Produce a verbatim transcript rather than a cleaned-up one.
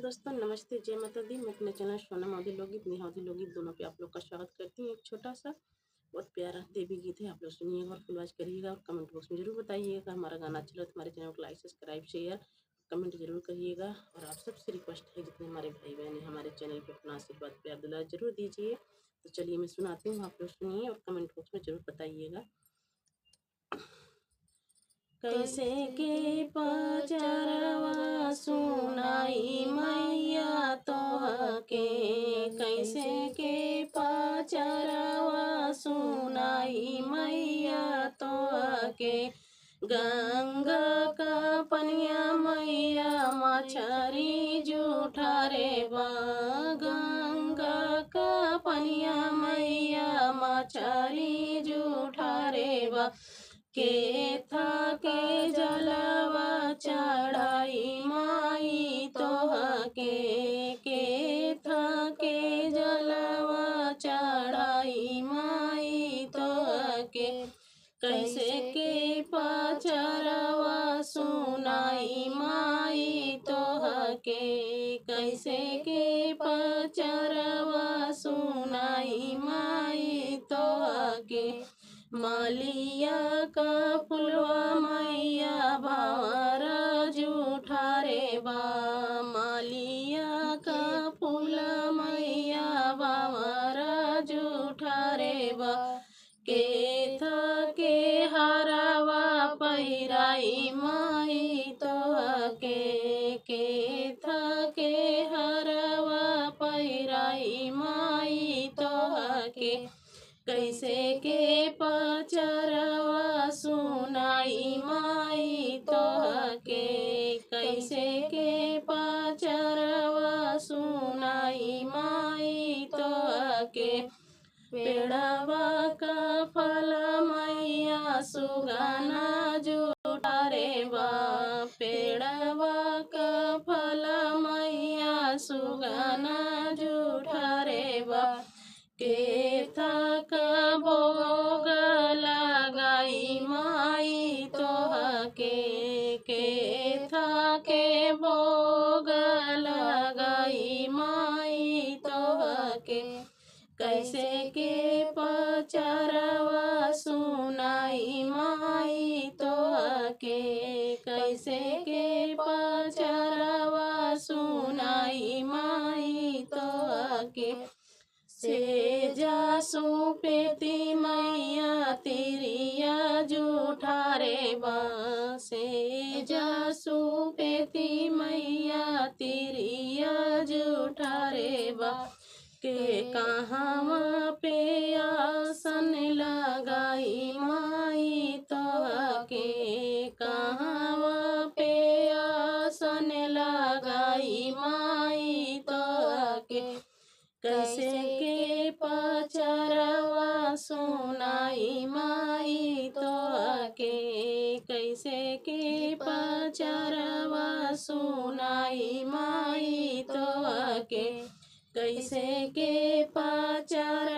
दोस्तों नमस्ते, जय माता दी। मैं अपने चैनल सोनम अवधी लोकगीत, नेहा अवधी लोकगीत दोनों पे आप लोग का स्वागत करती हूँ। एक छोटा सा बहुत प्यारा देवी गीत है, आप लोग सुनिएगा और फुलवाज करिएगा और कमेंट बॉक्स में जरूर बताइएगा। हमारा गाना अच्छा लगे तो हमारे चैनल को लाइक, सब्सक्राइब, शेयर, कमेंट जरूर करिएगा। और आप सबसे रिक्वेस्ट है, जितने हमारे भाई बहन हैं, हमारे चैनल पे अपना आशीर्वाद, प्यार, दुलार जरूर दीजिए। तो चलिए मैं सुनाती हूँ, आप लोग सुनिए और कमेंट बॉक्स में जरूर बताइएगा। कैसे के पचरवा सुनाई मैया तोहके, कैसे के पचरवा सुनाई मैया तोहके। गंगा का पनिया मैया मछरी जूठारे बा, गंगा का पनिया मैया मछरी जूठारे बा। केथा के जलवा चढ़ाई माई तोहके, केथा के जलवा चढ़ाई माई तोहके। कैसे के पचरवा सुनाई माई तोहके, कैसे के पचरवा सुनाई माई तोहके। मलिया का फुलवा मैया भंवरा जूठारे बा, मलिया का फूल मैया भंवरा जूठारे बा। केथा के हरवा पहिराई माई तोहके, केथा के हरवा पहिराई माई तोहके। कैसे के पचरवा सुनाई माई तोहके, कैसे के पचरवा सुनाई माई तोहके। पेड़वा का फल मैया सुगना जूठारे बा, पेड़वा का फल मैया सुगना जूठारे बा। केथा का भोग लगाई माई तोहके, केथा के भोग लगाई माई तोहके। कैसे के पचरवा सुनाई माई तोहके, कैसे के पचरवा सुनाई माई तोहके। सेजा सुपेती मैया तिरिया जूठारे बा, सेजा सुपेती मैया तिरिया जूठारे बा। के कहवा पे आसन लगाई माई तोहके, कहवा पे आसन लगाई माई तोहके। कैसे के पचरवा सुनाई माई तोहके, कैसे के पचरवा सुनाई माई तोहके। कैसे के पचर